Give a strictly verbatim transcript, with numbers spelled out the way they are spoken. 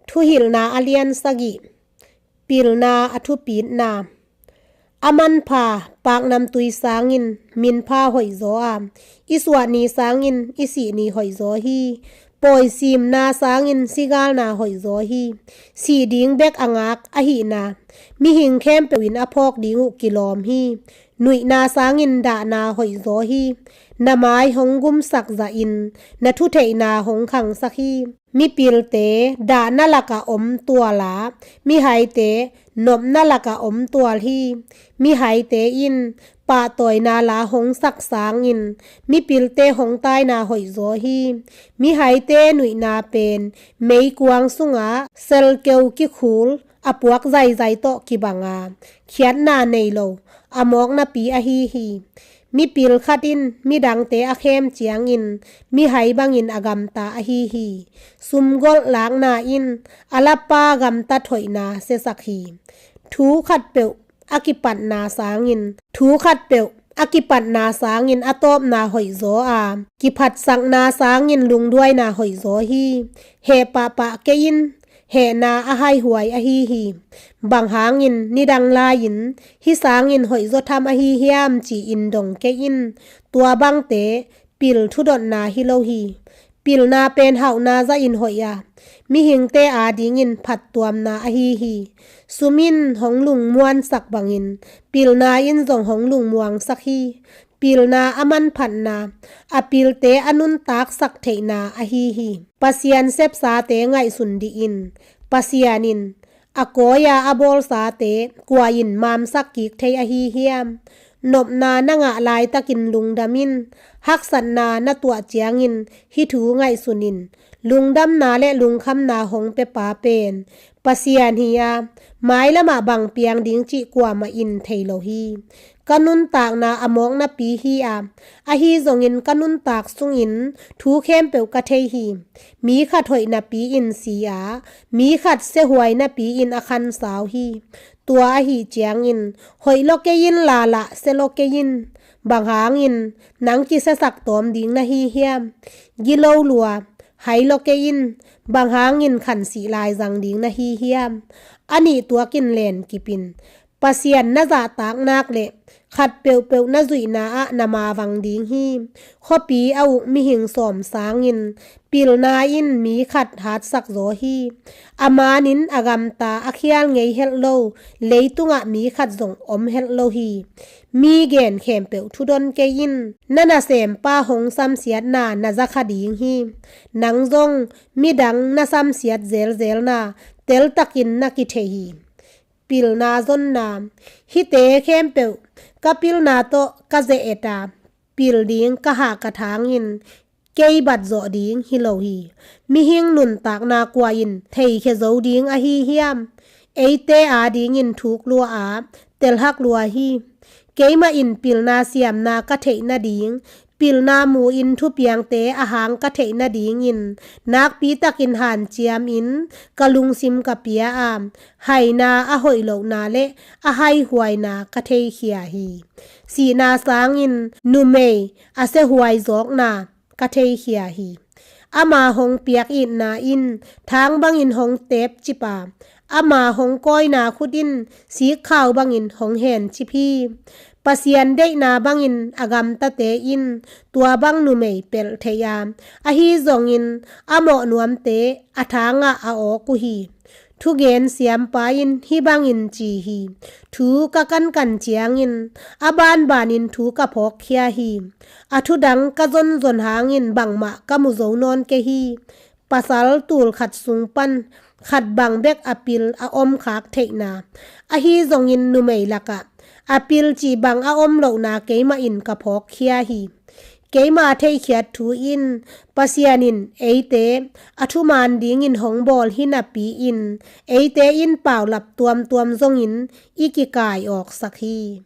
Thuhilhna a lian sagih. Pilna a thupitna. A manpha paknamtui sangin minpha hoihzaw a, i suahni sangin i sihni hoihzaw hi. Pawisimna sangin sigalna hoihzaw hi. Sih ding bek a ngak ahihna, mihing khempeuh in a phawk ding uh kilawm hi. Nuihna sangin dahna hoihzaw hi. Na mai hong gumsak zahin na thutheihna hong khangsak hi. Mipilte dahna lakah om tual a, mihaite nopna lakah om tual hi. Mihaite in pahtawina la hong sak sangin mipilte hong taina hoihzaw hi. Mihaite nuihna pen meikuang sungah selkeu kikhul a puak zaizai tawh kibang a, khiatna nei lo a mawknapi ahi hi. Mipil khat in midangte a khem ciangin mihai bangin a gamta ahi hi. Sumgolh lakna in a lapa gamtat hoihna siasak hi. Thu khatpeuh a kipatna sangin, thu khatpeuh a kipatna sangin a tawpna hoihzaw a, kiphatsakna sangin lungduaina hoihzaw hi. Heh pahpah kei in, hehna a haihuai ahi hi. Bang hangin nidang lai-in hih sangin hoihzaw tham ahi hiam ci-in dong kei in. Tua bangte pil thudotna hi lo hi. Pilna pen hauhna zahin hoih a, mihingte adingin phattuamna ahi hi. Sum in hong lungmuansak bangin pilna in zong hong lungmuangsak hi. Pilna a manphatna, a pilte a nuntaksak theihna ahi hi. Pasian sepsate ngaihsun dih in. Pasian in a kawi-a a bawlsate kua in mamsak kik thei ahi hiam? Nopna na ngah laitakin lungdam in. Haksatna na tuah ciangin hih thu ngaihsun in. Lungdamna le lungkhamna hong pia pa pen Pasian hi a, mailamah bang piang ding cih kuamah in thei lo hi. Ka nuntakna a mawknapi hi a, ahi zongin ka nuntak sungin thu khempeuh ka thei hi. Mi khat hoih napi-in si a, mi khat siahuai napi-in a khansau hi. Tua ahi ciangin hoih lo kei in, lala sia lo kei in. Bang hangin nang kisiasak tawm ding na hi hiam? Gilo lua, hai lo kei in. Bang hangin khansih lai zang ding na hi hiam? A nih tuakin len kip in. Pasian na zahtak nak le khat peuhpeuh na zuihna ah na mavang ding hi. Khuapi a uk mihing sawm sangin pilna in mi khat hatsak zaw hi. A manin a gamta a khial ngei helh lo leitungah mi khat zong om helh lo hi. Mi gen khempeuh thudon kei in. Na nasempa hong samsiatna na zakha ding hi. Nang zong midang na samsiat zelzelna teltakin na kithei hi. Pilna zonna. Hihte khempeuh ka pilna tawh ka ze-et a, pil ding ka hahkat hangin kei bat zawh ding hi lo hi. Mihing nuntakna kua in theikhia zo ding ahi hiam? Eite adingin thuk lua a, telhak lua hi. Keimah in pilna siamna ka theih nading, pilna mu-in thupiangte a hang ka theih nadingin nakpitakin hanciamin ka lungsim ka pia a, haina a hoih lohna le a haihuaina ka theikhia hi. Sihna sangin numei a siahuai zawkna ka theikhia hi. Ama hong piak itna in thang bangin hong tepcip a, ama hong kawina khut in sikkhau bangin hong hencip hi. Pasian deihna bangin a gamtate in tua bang numei pelh thei a, ahi zongin a mawh nuamte a thangah a awk uh hi. Thugen siampa in hih bangin ci hi. Thu ka kankan ciangin a banbanin thu ka phawkkhia hi. A thudang ka zonzon hangin bangmah ka mu zo nawn kei hi. Pasal tul khat sung pan khat bang bek a pil a om khak theihna, ahi zongin numei lakah a pil cih bang a om lohna keimah in ka phawkkhia hi. Keima theihkhiat thu in Pasian in eite a thuman dingin hong bawl hi napi-in eite in paulap tuamtuam zongin i kikai awksak hi.